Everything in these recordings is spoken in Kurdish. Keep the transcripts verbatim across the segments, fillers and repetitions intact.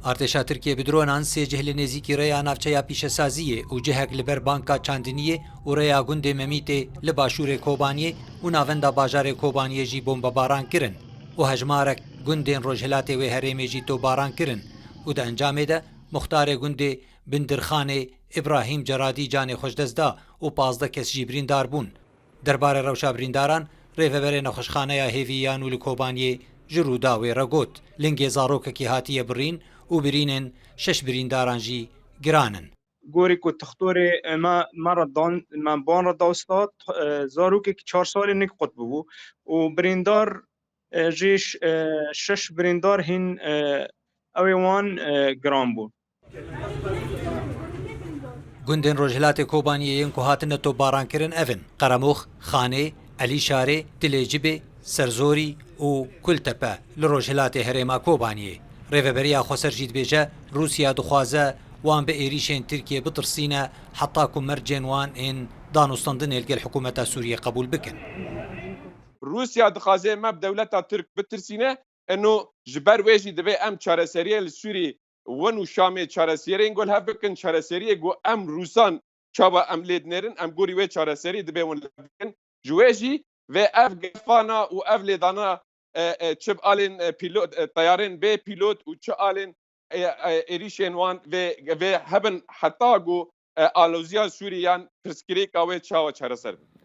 Artêşa Tirkiyê bi dronan sê cih li nêzîkî rêya navçeya Pîşesaziyê û cihek li ber banka Çandiniyê û rêya gundê Memîtê li başûrê Kobaniyê û navenda bajarê Kobaniyê jî bombebaran kirin û hejmarek gundên rojhilatê wê herêmê jî topbaran kirin û di encamê de muxtarê gundê Bindirxanê Îbrahîm Ceradî canê xwe ji dest da û pazdeh kes jî birîndar bûn. Derbarê rewşa birîndaran, rêveberê nexweşxaneya hêviyan û li Kobaniyê ji Rûdawê re got, lingê zarokekî hatiye birîn û birînên şeş birîndaran jî giran in. Gorî ku tixtorê, e, me, me re dan, me ban re da usta, e, zarokek çar salî nik qut bûbû û birîndar, e, jî ş-, e, şeş birîndar hîn, e, ew ê wan, e, giran bû. Gundên Rojhilatê Kobaniyê yên ku hatine topbarankirin ev in: Qeremox, Xanê, Elîşarê, Tilê Cibê, Serzorî û Kultepe li rojhilatê herêma Kobaniyê. Rêveberiya Xweser jî dibêje, Rûsya dixwaze wan bi êrîşên Tirkiyê bitirsîne heta ku mercên wan ên danûstandinê li gel hikûmeta Sûriyê qebûl bikin. Rûsya dixwaze me bi dewleta Tirk bitirsîne, eno ji ber wê jî divê em çareseriyê li Sûrî win û Şamê çareseriyên ku li hev bikin, çareseriyê ku em Rûsan çawa em lê dinêrin, em gorî wê çareserî divê win li hev bikin. Ji wê jî vê ev gefana û ev lêdana, e, e, çi bi alên, e, pîlot, e, teyarên bê pîlot û çi alên, e, e, êrîşên wan vê, vê hebin heta ku, e, aloziya Sûrî yan pirsgirêka wê çawa çareser bikin.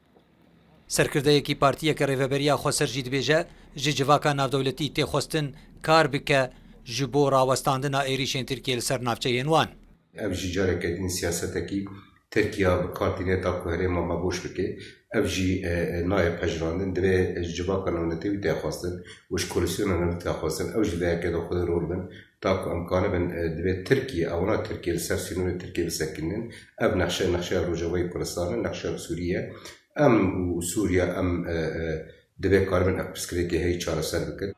Serkirdeyekî partiyeke Rêveberiya Xweser jî dibêje, ji civaka navdewletî tê xwestin kar bike ji bo rawestandina êrîşên Tirkiyê li ser navçeyên wan. Ev jî careke din siyasetekî Tirkiya bi kar tîne ta ku herêma me boş bike. Ev jî, e, e, nayê pejirandin. Divê ji civaka navnetewî tê xwestin û ji koalîsyona navî tê xwestin. Ew jî vê yekê de xwedê rol bin. Ta ku em kanibin, e, divê Tirkiye, ewana Tirkiye li ser sînorê Tirkiye bisekinin. Ev nexşe, nexşeya Rojavayê Kurdistanê, nexşeya Sûriye. Em û Sûriye, em, e, e, divê karibin ev pirsgirêkê heyî çareser bikin.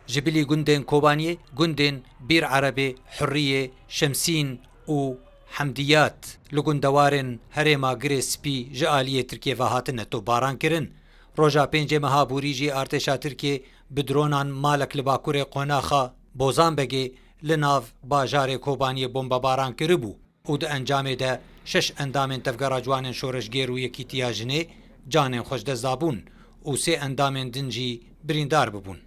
Ji bilî gundên Kobaniyê, gundên Bîr Erebê, Hurriyê, Şemsîn û Hemdiyat li gundewarên herêma Girê Spî ji aliyê Tirkiyê ve hatine topbaran kirin. Roja pêncê meha borî jî artêşa Tirkiyê bi dronan malek li bakurê qonaxa Bozanbegê li nav bajarê Kobaniyê bombebaran kiribû û di encamê de şeş endamên Tevgera Ciwanên Şoreşgêr û Yekîtiya Jinê canên xwe ji dest dabûn û sê endamên din jî birîndar bibûn.